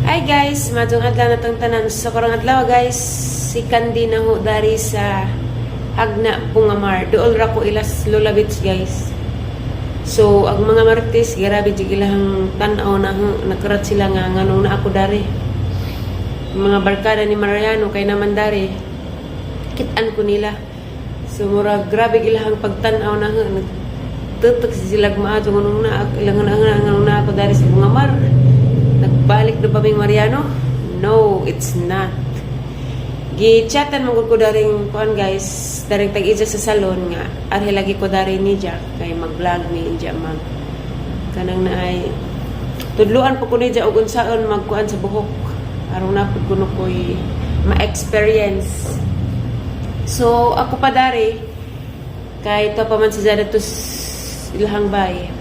Hi guys, maayong adlaw na tong tanan. So karong adlaw guys, si Candy na ho dari sa Jagna, Bungamar. Duol ra ko ilas Lola Beach, guys. So ang mga Marites, grabe jud ilahang tan-aw na ho, nagkarat sila nga nganong na ako dari. Mga barkada ni Mariano kay naman dari. Kitaan ko nila. So murag grabe ilahang pagtan-aw na ho. Nagtutok sila maadto nganong na ilang na nganong na ako dari sa Bungamar. Nagbalik na ba ming Mariano? No, it's not. Gi-chatan mo ko daring kuan guys, daring tag-ija sa salon nga arhi lagi ko dari ni Jack kay mag-vlog ni Inja, mag kanang na ay tudluan po ko ni og unsaon magkuan sa buhok aron na pud kuno ko'y ma-experience. So ako pa dari kay to pa man sa jada to ilahang bay.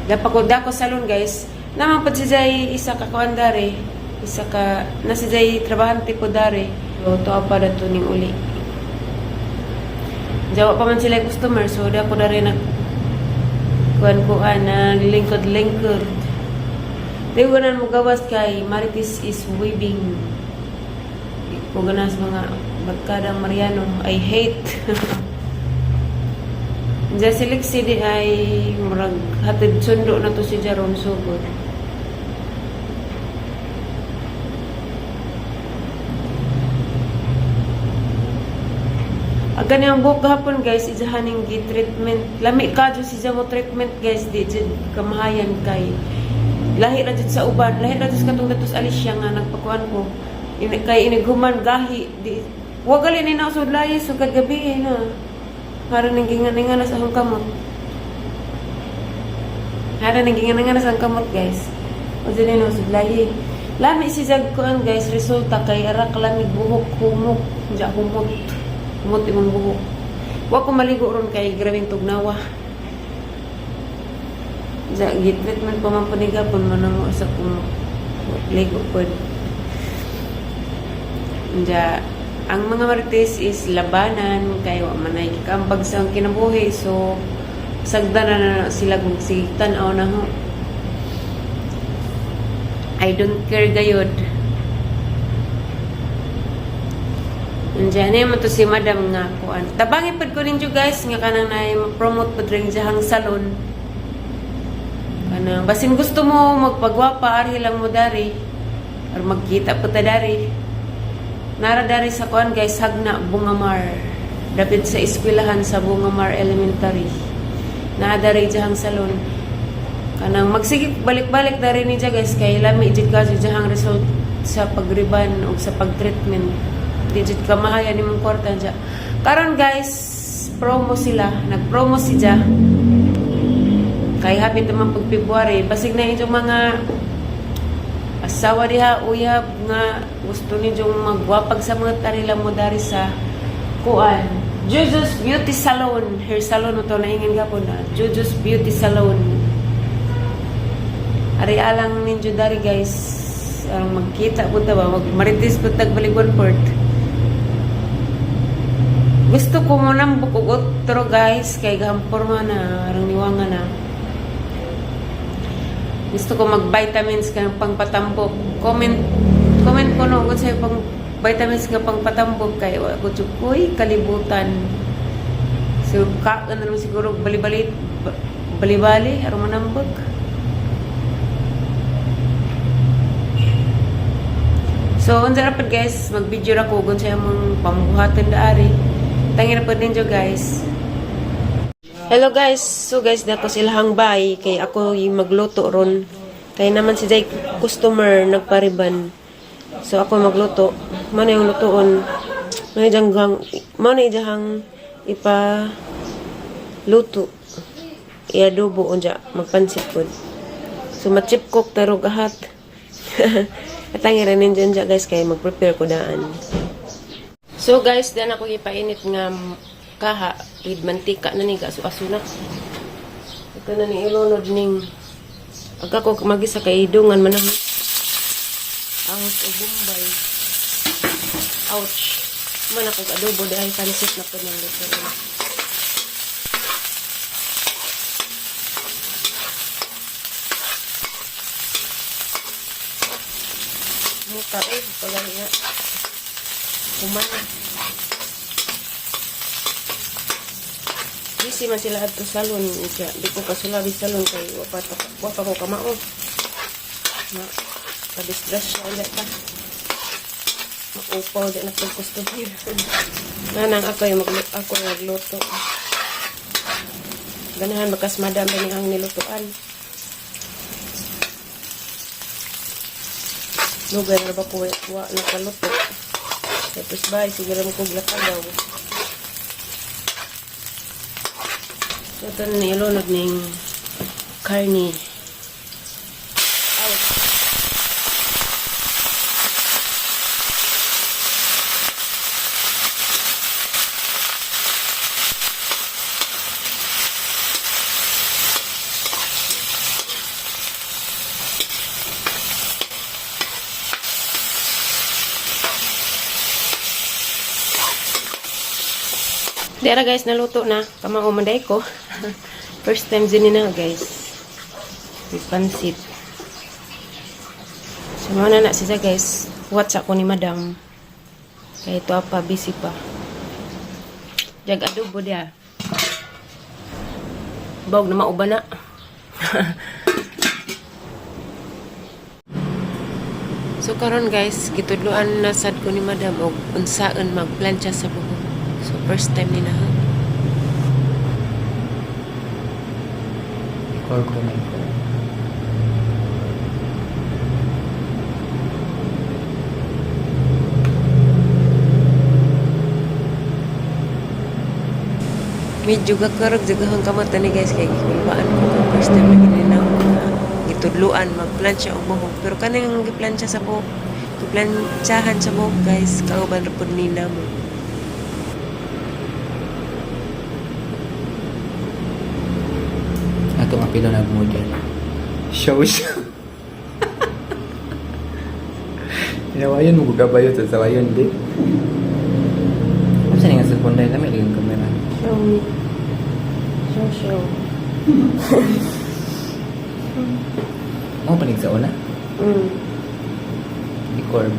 Dapa ko dako salon guys. Naman pud si Jay isa ka kuan dari. Isa ka na si Jay trabahante po dari. So to pa dato ning uli. Jawa pa man sila customer, so dako dari nag kuan kuan na lingkod-lingkod. Di ko na mo gawas kay Marites is weaving. Di ko gana sa mga barkadang Mariano. I hate. Diyan si Lexi di ay murag hatid sundo na to si Jaron sugod. Ang ganyan buhok gahapon guys, ijahan ning gi-treatment. Lami ka jud si mo treatment guys, di jud kamahayan kay lahi ra jud sa uban, lahi ra jud sa katong datos Alicia nga nagpakuan ko. Ini, kay inighuman gahi di wa gali ni na sudlay sugad gabi eh, na. Para nang gingan sa akong kamot. Para nang gingan sa akong kamot guys. O dili na sudlay. Lami si jag kuan guys, resulta kay ara kalamig buhok humok, ja humot. Humot imong buhok. Wa ko maligo ron kay grabeng tugnawa. Ja gi-treatment pa man po ni gapon man ang sa kung ligo pod. Ja ang mga marites is labanan kay wa man ay kambag sa kinabuhi, so sagda na, na sila kung sige tan-aw na ho. I don't care gayod. Nandiyan na mo to si madam nga kuan. Tabangi pud ko ninyo guys nga kanang na promote pud rin diyang salon. Kanang basin gusto mo magpagwapa, arhi lang mo dari. Or magkita po ta dari. Nara dari sa kuan guys, Jagna, Bungamar. Dapit sa eskwelahan sa Bungamar Elementary. Naa dari diyang salon. Kanang magsige balik-balik dari ni guys kay lami jud ka diyang result sa pagriban o sa pag-treatment. Di jud ka mahaya nimong kwarta dya. Karon guys, promo sila. Nag-promo si dya. Kay hapit naman pag February, basig na inyong mga asawa diha, uyab nga gusto ninyong magwapag sa mga tarila mo dari sa kuan. Juju's Beauty Salon. Hair salon to naingin gapon na. Juju's Beauty Salon. Ari alang ninyo dari guys. Ang magkita po ta ba? Mag marites po tag Baligon Port. Gusto ko mo nang bukog otro guys kay gahampor man na arang niwanga na. Gusto ko mag vitamins ka pangpatambok. Comment comment ko no kung sa'yo pang vitamins nga pangpatambok kay wa ko jud ko'y kalibutan. So ka ano naman siguro bali-bali bali-bali aron manambok. So, unsa ra pud guys, mag-video ra ko kung sa imong pambuhaton daari. Tangin ra pud ninyo guys. Hello guys. So guys, dako silahang bay kay ako yung magluto ron. Kay naman si Jay customer nagpariban. So ako magluto. Mao na yung lutoon. Mao na gang mao na ijahang ipa luto. I-adobo unja magpansit pod. So ma-chip cook tarog ahat. At ang ira ninyo dyan guys kay mag-prepare ko daan. So guys, dan ako ipainit nga kaha with mantika na ni aso aso na. Ito na ni ilunod ning aga ko magisa kay idungan man ako. Ahos o bombay. Ouch. Man ako adobo dahil pansit na po ng luto. Muta eh, pagani nga. Human. Busy man sila adto salon siya. Di ko kasulabi salon kay wa pa ko kamao. Ma kadisgrasya ulit pa. Maupaw di na pag customer. Nanang ako yung magluto. Ganahan bakas madam ni ang nilutuan. Lugay na ba ko wa nakaluto. Tapos ba, sige lang ko daw. So, ito na nilunod ning karne. Out. Dera guys, naluto na. Kamao man day ko. First time din na guys. May pansit. So, mao na na siya guys. WhatsApp ko ni madam. Kaya ito pa, busy pa. Jag adobo dia. Bawg na mauba na. So karon guys, gitudloan na sad ko ni madam og unsaon magplantsa sa buhok. So first time ni na ha. Core ko na ikaw. Medyo gakarag jagahang kamata ni guys kay gikulbaan ko kay first time na gini na ako na gitudloan magplantsa og buhok. Pero kaning giplantsa sa buhok, giplantsahan sa buhok guys, kauban ra pud ni namo. Ato nga pila nag-model. Show siya. Hinawayon mo gugabayo sa sawayon di. Ano sa nga cellphone dahil namin yung kamera. Show me. Show show. Mo panig sa una? Record.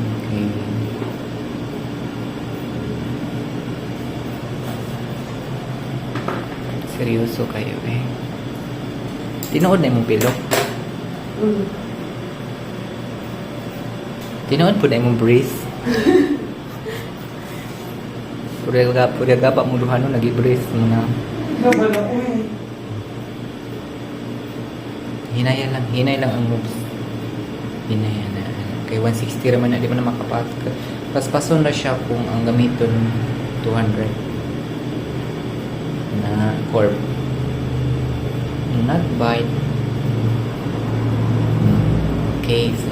Okay. Seryoso kayo eh. Tinuod na imong pilok. Tinuod po na imong brace. Purya ga pa mo duha no nagi-brace mo na. Hinaya lang, hinay lang ang moves. Hinaya na. Kay 160 raman na di mo na makapat. Paspason na siya kung ang gamiton 200 na corp. Not bite. Okay, so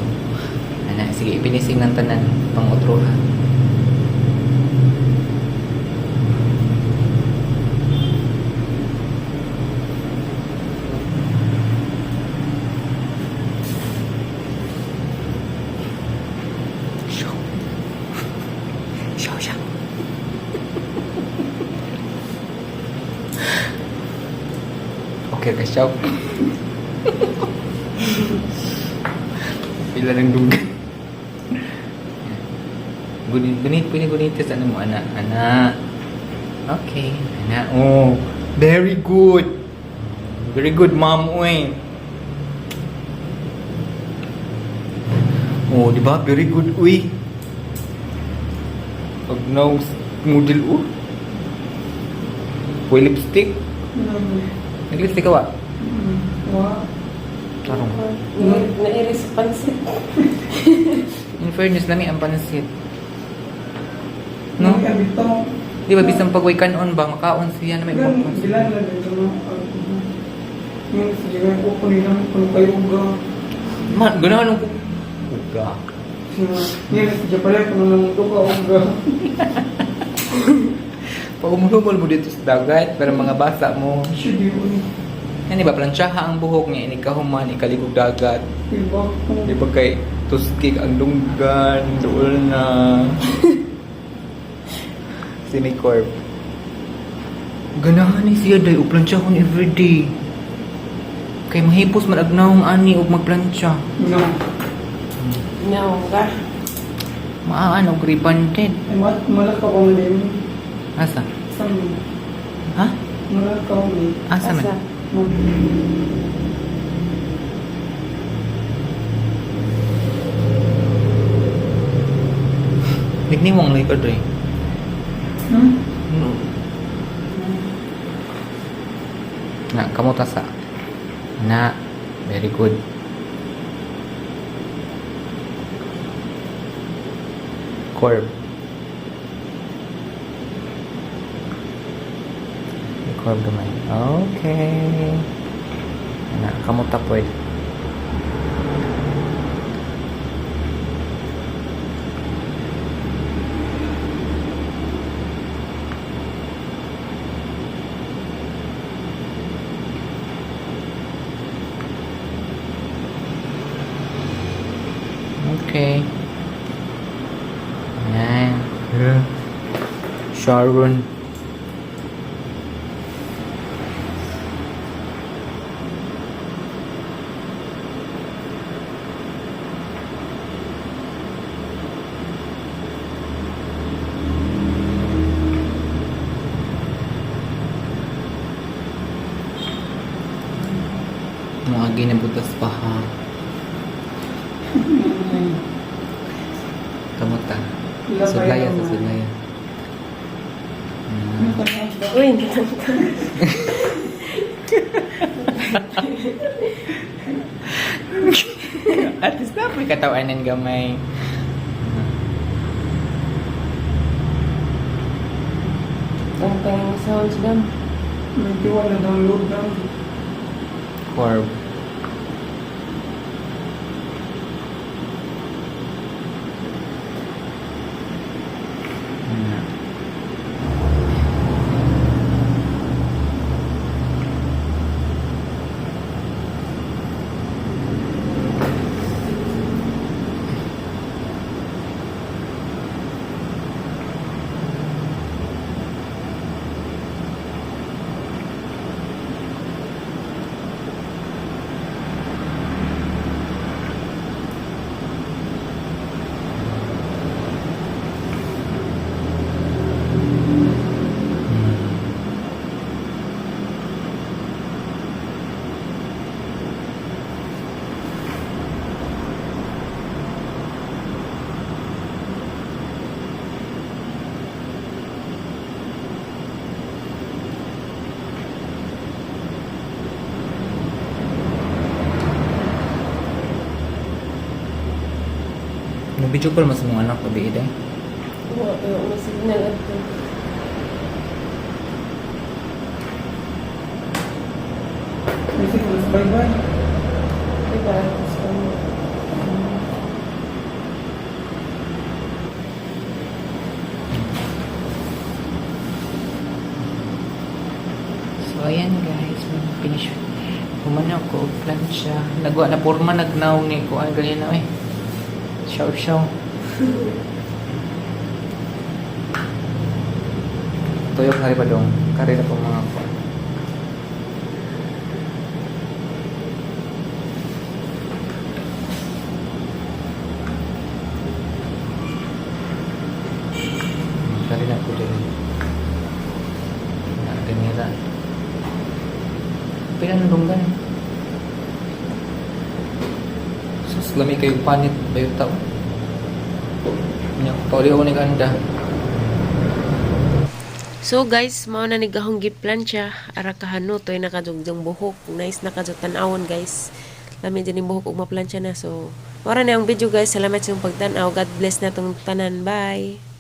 ana sige ipinising ng tanan pang otro ha. Show. Show siya. Okay ka siya. Pila ng dunggan. Gunit, gunit, pwede gunitis. Ano mo, ana? Ana. Okay. Ana. Oh, very good. Very good, mom. Uy. Oh, di ba? Very good, uy. Pag nose model, oh. Uy, lipstick. Nag-lipstick ka, wa? Tarong. Nairis sa pansit. In fairness, lami ang pansit. No? Di ba, bisan pag way kanon ba, makaon siya na may pansit. Ma, ganahan ko. Uga. Pag umulumol mo dito sa dagat, pero mga basa mo. Yan, di ba, plantsaha ang buhok niya, inikahuman, ikaligog dagat. Di ba kay tuskik ang dunggan, dool na. Semicorp. Ganahan ni siya day, uplantsahon everyday. Kay mahipos man agnaong ani og magplantsa. No. No, ka. Maaan og rebonded. Ay, malak ka kong lim. Asa? Sa mi. Ha? Malak ka kong lim. Asa man? Asa? Nagniwang lay ka dre. Hmm? No. Na, kamuta sa. Na, very good. Curve. May curve gamay. Okay. Na, kamuta po. Okay. Ayan. Yeah. Sharon. Mga ginabutas pa ha. Kamuta. Sudlaya sa sudlaya. Uy, natangka. At least na may katawanan gamay. Ang pang sounds dam. Medyo wala download na. Corb. Nag-video call mas mong anak ko, di eh. Wa, wa signal adto. Kasi mas bye-bye. Diba? Gusto mo. So, ayan guys, finish. Humana ko, og plancha. Nagwa na porma, nagnaw ni ko. Ang ganyan na eh. Show, show. Tuyok na rin pa dong. Kari na po mga ko. Kari na po din. Na, ganyan. Pila na donggan. Sus, lami kayo panit bayo tao. Nya, pauli ako ni ganda. So guys, mao na ni gahong giplancha ara kahano toy nakadugdong buhok. Nice na kadto tan-awon guys. Lami din yung buhok ug maplantsa na. So, mao ra na ang video guys. Salamat sa inyong pagtan-aw. God bless na tong tanan. Bye.